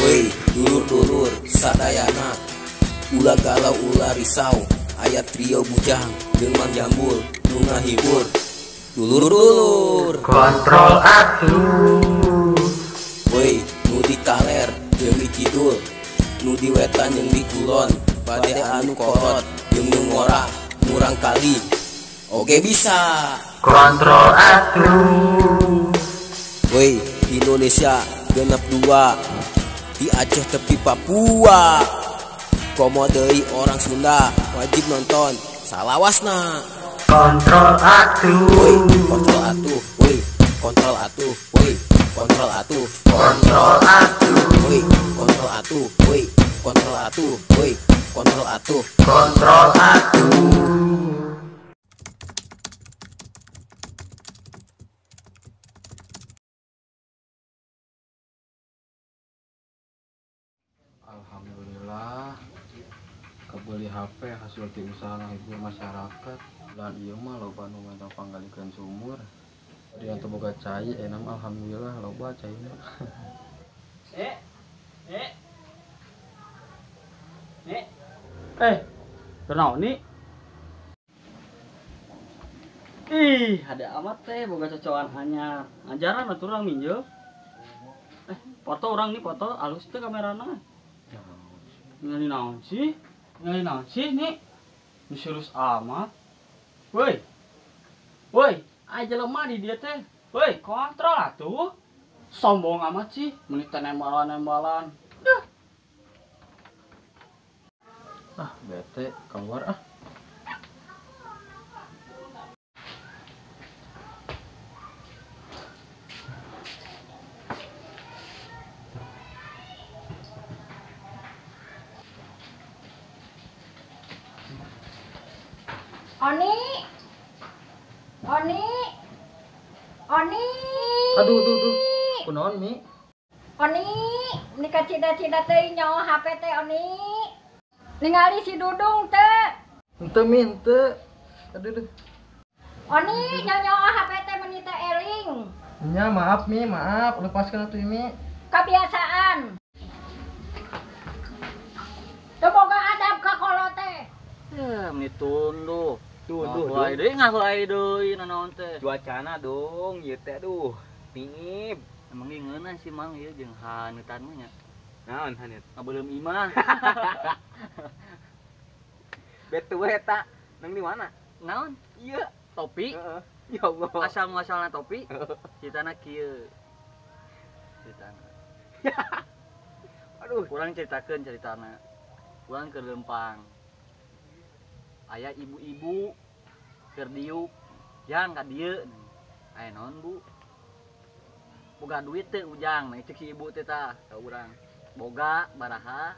Woi, dulur-dulur sadayana, ulah galau ulah risau, aya trio bujang jeung Mang Jambul nu ngahibur. Dulur-dulur kontrol atuh. Woi, nu di kaler jeung di kidul, nu di wetan jeung di kulon, bade anu kolot jeung nu ngora murang kali oge bisa kontrol atuh. Woi, Indonesia genep dua, di Aceh tepi Papua, komo deui orang Sunda wajib nonton salawasna. Kontrol atuh. Woi, kontrol atuh. Woi, kontrol atuh. Woi, kontrol atuh. Kontrol atuh. Woi, kontrol atuh. Woi, kontrol atuh. Woi, kontrol atuh. Kontrol atuh. Alhamdulillah kebeli HP hasil ti usaha ngahibur masyarakat. Lan ieu mah loba nu mantap panggalikeun sumur. Dia teu boga cai, enam alhamdulillah loba caina. Kunaon nih? Ih, ada amat teh boga cocokan anyar. Ajaran atuh urang minjem. Foto urang nih, foto alus teh kamerana. Ningali naon sih? Ningali naon sih nih? Misterius amat. Woi. Woi, aja lemah di dia teh. Woi, kontrol atuh. Sombong amat sih, meni teh nembalan-nembalan. Duh. Ah, bete keluar ah. Oni, Oni, Oni. Aduh, aduh, aduh. Kunaon, Mi? Oni, menikah cita-cita teh nyawa HP teh Oni. Ningali si Dudung teh. Henteu, Mi, henteu. Aduh, aduh. Oni, nyawa HP teh meni teh eling. Nya, maaf, Mi, maaf. Lepaskan atuh, Mi. Kebiasaan. Teu boga adab ka kolot teh. Ya, meni tunduh. Tunduh, wae deui ngaheulai deui nanaon teh. Cuacana dong, ieu teh aduh, pingib. Emang ge ngeunah sih Mang ieu jeung haneutan mah nya. Naon haneut? Ngabeuleum imah. Betu we eta, nang di mana? Naon? Ieu topi. Heeh. Ya Allah. Asal muasalna topi, ceritana kieu. Ceritana. Aduh, kurang ceritakeun ceritana. Urang keur lempang. Aya ibu-ibu keur diuk, jang ka dieu. Aya naon, Bu? Boga duit teu ujang, nah cek si ibu teh tah ka urang. Boga baraha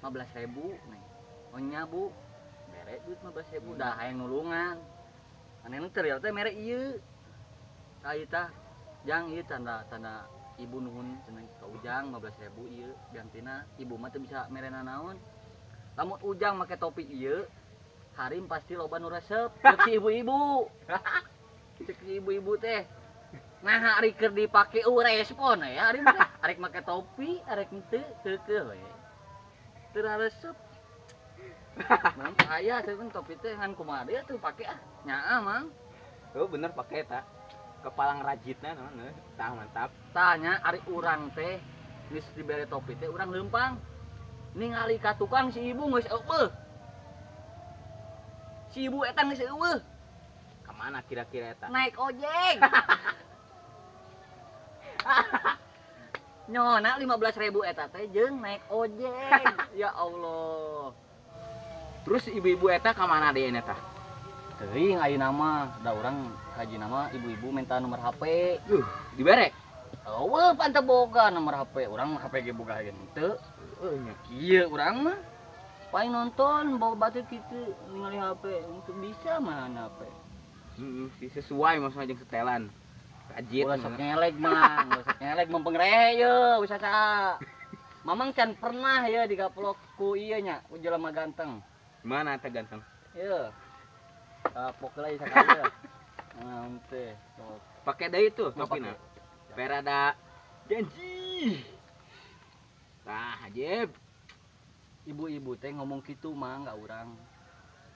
15.000 nih. Oh nya, Bu. Mere duit 15.000 dah hayang nulungan. Anehna teh real teh mere ieu. Tah ieu tah, jang ieu tanda-tanda ibu nuhun cenah ka ujang 15.000 ieu gantina ibu mah teu bisa merena naon. Lamun ujang make topi ieu harim pasti loba nu resep cek si ibu-ibu. Cek si ibu-ibu teh. Nah, ari keur dipake respon ya, ari teh arek make topi, arek henteu keukeuh we. Teu resep. Mang aya teh topi teh ngan kumaha deui atuh pake ah. Nyaa, Mang. Oh, bener pake eta. Kepalang rajitna naon heuh. Tah mantap. Tah nya ari urang teh geus dibere topi teh urang leumpang. Ningali ka tukang si ibu geus eueuh. Si ibu eta geus eueuh. Kamana kira-kira eta? Naik ojek. Nyona 15.000 eta teh jeung naik ojek. Ya Allah. Terus ibu-ibu eta ka mana deui eta? Teuing ayeuna mah da urang hajina mah ibu-ibu minta nomor HP. Dibere? Eueuh pan teu boga nomor HP. Urang mah HP ge boga henteu. Heueuh nya. Kieu urang mah. Paling nonton bawa batu gitu ningali HP untuk bisa mana HP. Heeh, sesuai maksudnya jeung setelan. Rajit. Ulah sok nyelek Mang, ulah sok nyelek mempengrehe ye usaha saha. Mamang can pernah ye digaplok ku ieu nya, ku jelema ganteng. Mana teh ganteng? Ieu. Kapok lah sakali. Naon teh. Pake deui tuh topina. Perada janji. Tah, ajib. Ibu-ibu teh ngomong kitu mah enggak urang.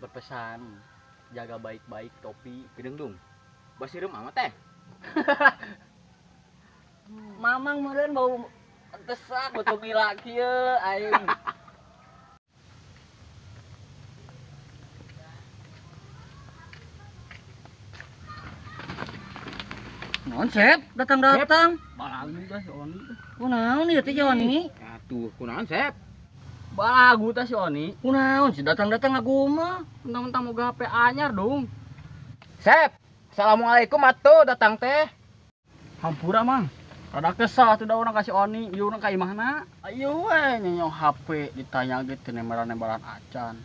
Berpesan jaga baik-baik topi. Gedeng dung. Basireum amat teh. Mamang meureun bau tesak beuteung mila kieu aing. Naon Sep, datang-datang. Balagu tah si Oni. Kunaon ieu teh si Oni? Atuh, kunaon Sep? Balagu tah si Oni. Kunaon si datang-datang ngaguma. Mentang-mentang moga HP anyar dong. Sep, assalamualaikum atuh datang teh. Hampura mang. Rada kesal atuh da urang ka si Oni, ieu urang ka imahna. Ayo we nyenyong HP ditanya ge teu nembaran-nembaran acan.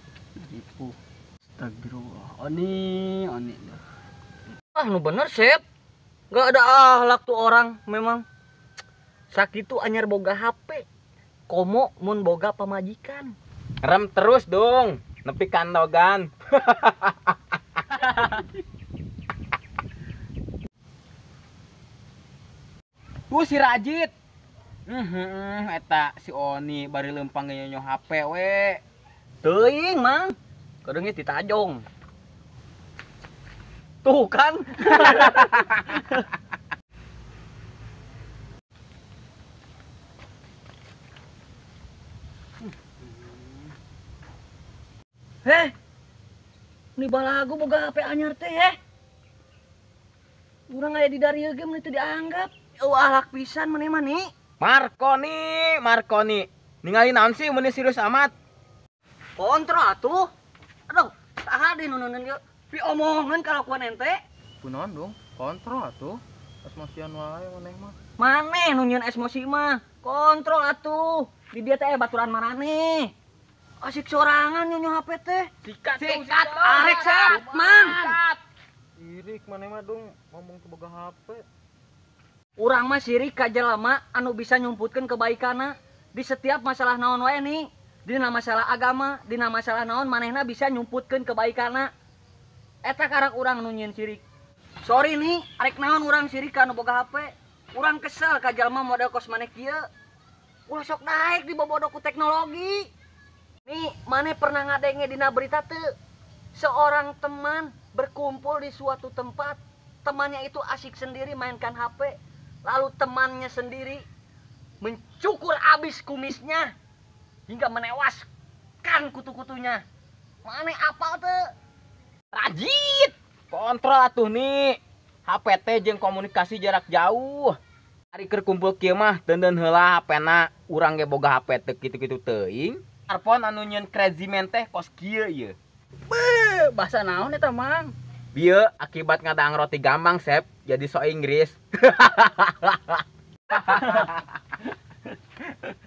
Ripuh. Astagfirullah. Oni, Oni. Ah, nu bener Sep. Gak ada ahlak tuh orang memang. Sakitu anyar boga HP. Komo mun boga pamajikan. Rem terus dong, nepi kantogan. Tuh si Rajit. Eta si Oni bari leumpang nyonyo HP we. Teuing mang. Kedeungnya ditajong. Tuh kan. Heh. Ini balagu boga HP anyar teh heh. Urang aya di darieu ge mun teu dianggap. Eueuh ahlak pisan maneh mah ni. Markoni, Markoni. Ningali naon sih mun serius amat? Kontrol atuh. Aduh, saha deui nu neuneun ieu? Piomongan kalakuan ente. Kunaon dong? Kontrol atuh. Esmosian wae maneh mah. Maneh nu nyieun esmosi mah. Kontrol atuh. Di dieu teh baturan maraneh. Asik sorangan nyonyo HP teh. Sikat, sikat, arek sap, mang. Sirik maneh mah dong ngomong teu boga HP. Urang mah sirik ka jelema anu bisa nyumputkeun kebaikanna di setiap masalah naon wae nih. Dina masalah agama, dina masalah naon manehna bisa nyumputkeun kebaikanna. Eta karak urang nu nyieun sirik. Sorry nih, arek naon urang sirik ka anu boga HP. Urang kesel ka jalma model kos maneh kieu. Ulah sok daek dibobodo ku teknologi. Nih, maneh pernah ngadenge dina berita teu? Seorang teman berkumpul di suatu tempat, temannya itu asik sendiri mainkan HP, lalu temannya sendiri mencukur abis kumisnya hingga menewaskan kutu-kutunya. Maneh apal teu? Rajit, kontrol atuh nih. HP teh jeung komunikasi jarak jauh. Ari keur kumpul kieu mah deundeun heula HP-na, urang ge boga HP teu kitu-kitu teuing. Smartphone anu nyieun crazy man teh kos kieu ieu. Beuh, bahasa naon eta mang? Bieu akibat ngadang roti gambang Sep, jadi so Inggris.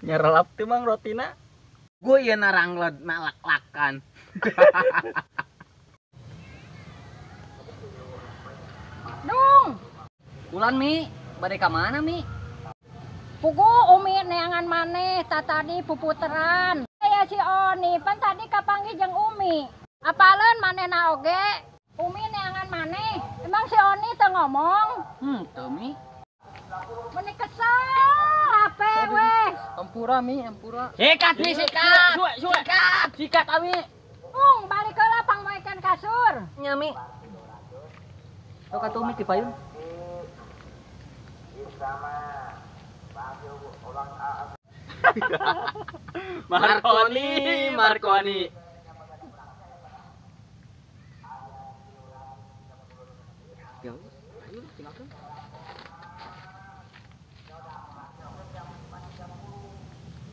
Nyerelap teu mang rotina. Gue ieu narangled nalak-lakan. Dung. Ulan Mi, bade ka mana Mi? Pugu Umi neangan maneh tatadi puputeran. Ya si Oni pan tadi kapanggih jeung Umi. Apaleun manehna oge? Umi neangan maneh. Emang si Oni teu ngomong? Teu Mi. Meni kesel HP weh. Ampura Mi, ampura. Sikat Mi, sikat. Suwe, sikat. Sikat ami. Ung, balik heula pangmoekeun kasur. Nya Mi. Sok atuh Mi ti payun. Markoni, Markoni.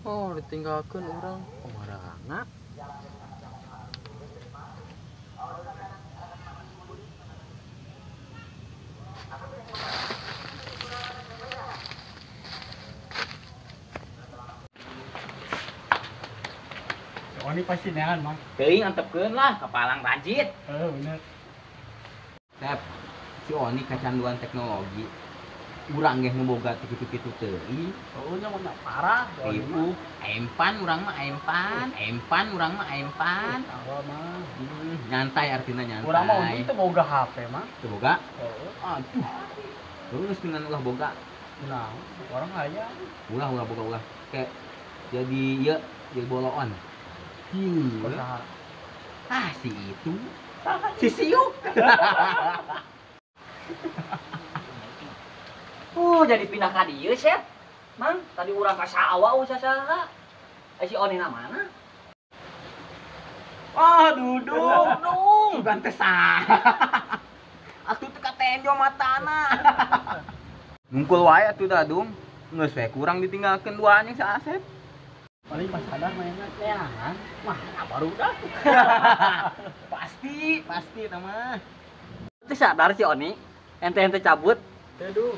Oh, ditinggalkan orang. Kumarana. Oni pasti neangan, Mang. Teuing antepkeun lah kapalang rajit. Heeh, bener. Sep, si Oni kecanduan teknologi. Urang ge nu boga teu kitu-kitu teuing. Oh, nya mah parah. Ribu, empan urang mah empan, empan urang mah empan. Tawa mah. Nyantai artinya nyantai. Urang mah untung teu boga HP mah. Teu boga? Heeh. Aduh. Terus dengan ulah boga. Nah, orang aya. Ulah ulah boga ulah. Kayak Jadi ieu jadi boloon. Ah si itu. Si siuk. Jadi pindah ka dieu, Sep. Mang, tadi urang ka sawah saha. Si Oni na mana? Oh, dudung, dung. Bukan teh saha. Atuh teu katenjo matana. Nungkul wae atuh da, Dung. Geus we kurang ditinggalkeun duaan jeung si Asep. Paling pas sadar mainnya neangan. Wah, baru dah. Pasti, pasti eta mah. Teu sadar si Oni, ente-ente cabut. Teu, Dung.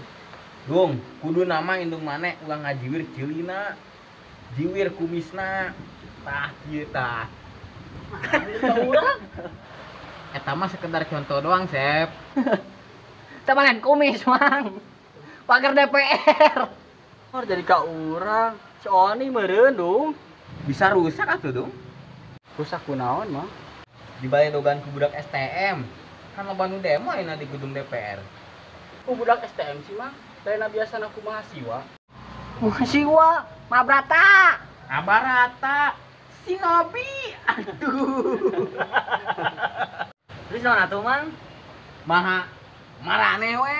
Dung, kudu nama indung maneh ulah ngajiwir ceulina. Jiwir kumisna. Tah kieu tah. Eta mah sekedar contoh doang, Sep. Teu mangan kumis, Mang. Pagar DPR. Oh, jadi ka urang. Si Oni meureun, Dung. Bisa rusak atuh, Dung. Rusak kunaon, Mang? Dibaledogan ku budak STM. Kan loba nu demo ayeuna di gedung DPR. Ku budak STM sih, Mang. Lainna biasana ku mahasiswa. Mahasiswa, Mabrata. Abarata. Sinobi. Aduh. Terus naon atuh, Mang? Maha marane we.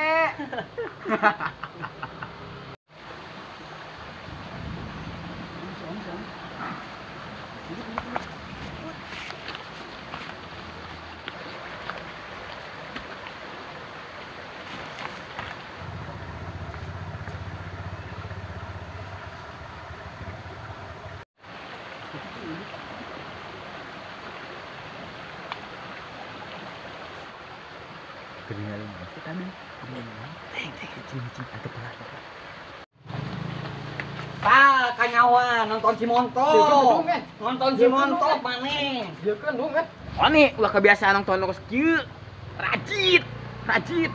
Tah kanyawan nonton si Monto. Nonton si Monto maneh. Dieukeun, Dung, eh. Oni ulah kebiasaan nonton kos kieu. Rajit, rajit.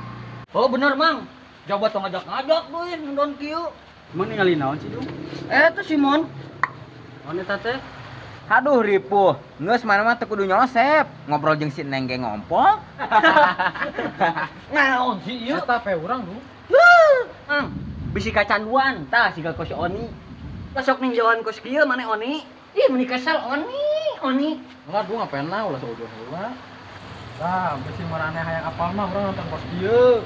Oh bener, Mang. Coba tong ngajak-ngajak duh nonton kieu. Emang ningali naon sih, Dung? Teh si Mon. Naon eta teh? Aduh ripuh, geus mana mah teu kudu nyosep. Ngobrol jeung si Neng ge ngompol. Naon sih ieu? Eta pe urang, Dung. Mang, bisi kacanduan tah siga kos si Oni. Tah sok ninjauan kos kieu maneh Oni. Ih meuni kesel Oni, Oni. Ulah Dung apena ulah saujon heula. Tah, bisi maraneh hayang apal mah urang nonton kos kieu.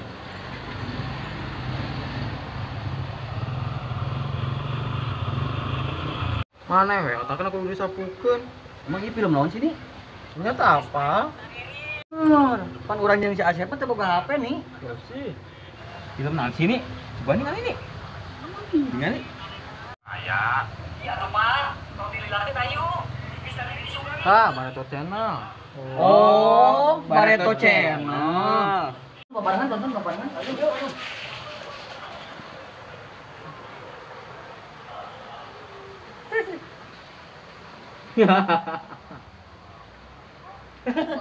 Mana we otakna kudu disapukeun. Emang ieu film naon sih nih? Ternyata apa? Pan urang jeung si Asep mah teu boga HP nih. Ya sih. Film naon sih nih? Coba ningali nih. Ningali. Aya. Iya tuh, Pak. Tong dililati tayu. Bisa di sungai. Tah, Bareto Channel. Oh, Bareto Channel. Babarengan tonton babarengan. Ayo, yuk, ayo.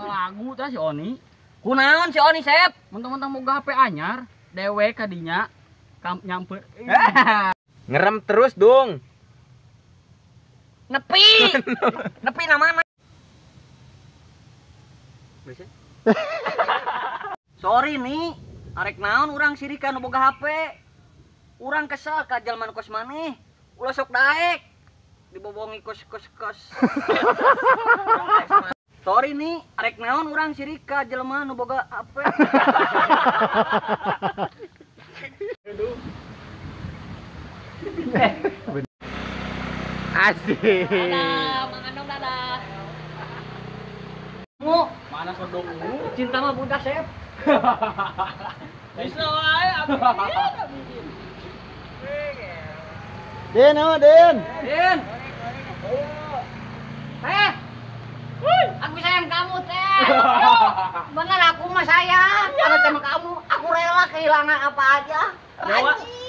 Lagu tah si Oni. Kunaon si Oni, Sep? Mentang-mentang boga HP anyar, dewe kadinya kam nyamper. Ngerem terus, Dung. Nepi. Nepi na mana? Sorry nih, arek naon urang sirikan nu boga HP. Urang kesel ka jalma nu kos maneh. Ulah sok daek. Dibobongi kos kos kos. Sorry nih, arek naon urang sirika jelema nu boga HP. Asik. Dadah, Mang Andong dadah. Mu, Mana sodok ungu? cinta mah budak, Sep. Bisa wae abdi. Den, oh, Den. Den. Teh. Aku sayang kamu, Teh. Bener aku mah sayang. Kalau sama kamu, aku rela kehilangan apa aja. Dewa, Rajin.